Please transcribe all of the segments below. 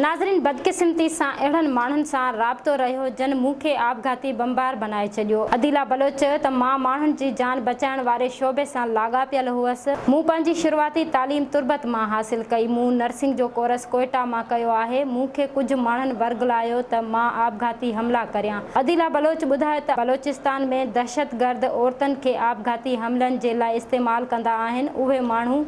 ناظرين بدقسمتي سان اهڙن ماڻهن سان رابطو رهيو جن مون کي آپگهاتي بمبار بنائي ڇڏيو. عديله بلوچ چيو ته مان ماڻهن جي جان بچائڻ واري شعبي سان لاڳاپيل هئس. مون پنهنجي شروعاتي تعليم تربت مان حاصل ڪئي. مون نرسنگ جو ڪورس ڪوئيٽا مان ڪيو آهي. مون کي ڪجهه ماڻهن ورغلايو ته مان آپگهاتي حملا ڪريان. عديله بلوچ ٻڌايو ته بلوچستان ۾ دهشتگرد عورتن کي آپگهاتي حملن جي لاء استعمال ڪندا آهن. اهي ماڻهو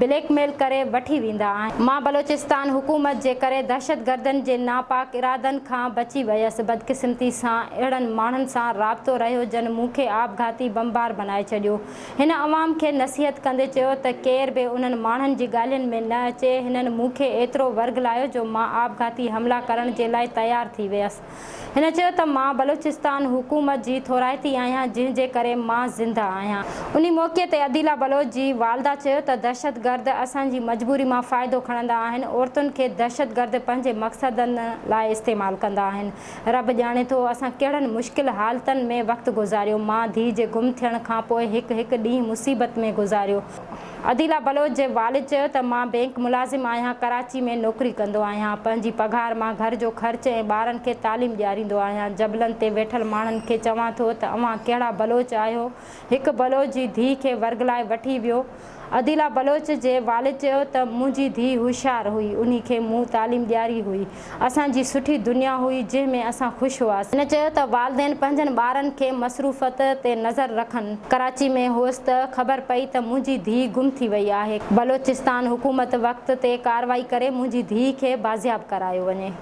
بليڪ ميل ڪري وٺي ويندا آهن. مان بلوچستان حڪومت جي ڪري دهشتگردن جي ناپاڪ ارادن کان بچي ويس، بدقسمتي سان اهڙن ماڻهن سان رابطو رهيو جن مون کي آپگهاتي بمبار بنائي ڇڏيو. هن عوام کي نصيحت ڪندي چيو ته ڪير به انهن ماڻهن جي ڳالهين ۾ نه اچي، هنن مون کي ايترو ورغلايو جو مان آپگهاتي حملا ڪرڻ جي لاء تيار ٿي ويس. هن چيو ته مان بلوچستان حڪومت جي ٿورائتي آهيان جنهن جي ڪري مان زنده آهيان. انهي موقعي تي عديله بلوچ جي والده چيو ته دهشتگرد اسان جي مجبوري مان فائدو کڻندا آهن، عورتن کي دهشتگرد پنهنجي مقصدن لاء استعمال ڪندا آهن، رب ڄاڻي ٿو اسان ڪهڙن مشڪل حالتن ۾ وقت گذاريو، مان ڌيء جي گم ٿيڻ کانپوء هڪ هڪ ڏينهن مصيبت ۾ گذاريو. عديله بلوچ جي والد چيو ته مان بئنڪ ملازم آهيان، ڪراچي ۾ نوڪري ڪندو آهيان، پنهنجي پگهار مان گهر جو خرچ ۽ ٻارن کي تعليم ڏياريندو آهيان، جبلن تي ويٺل ماڻهن کي چوان ٿو ته اوهان ڪهڙا بلوچ آهيو، هڪ بلوچ جي ڌيء کي ورغلائي وٺي ويو. عديله بلوچ جي والد چيو ته منهنجي ڌيء هوشيار هئي، انهي کي مون تعليم ڏياري هئي، اسان جي سٺي دنيا هئي جنهن ۾ اسان خوش هئاسين. هن چيو ته والدين پنهنجن ٻارن کي مصروفت تي نظر رکن، ڪراچي ۾ هئس ته خبر پئي ته منهنجي ڌيء گم ٿي وئي آهي، بلوچستان حڪومت وقت تي ڪارروائي ڪري منهنجي ڌيء کي بازياب ڪرايو وڃي.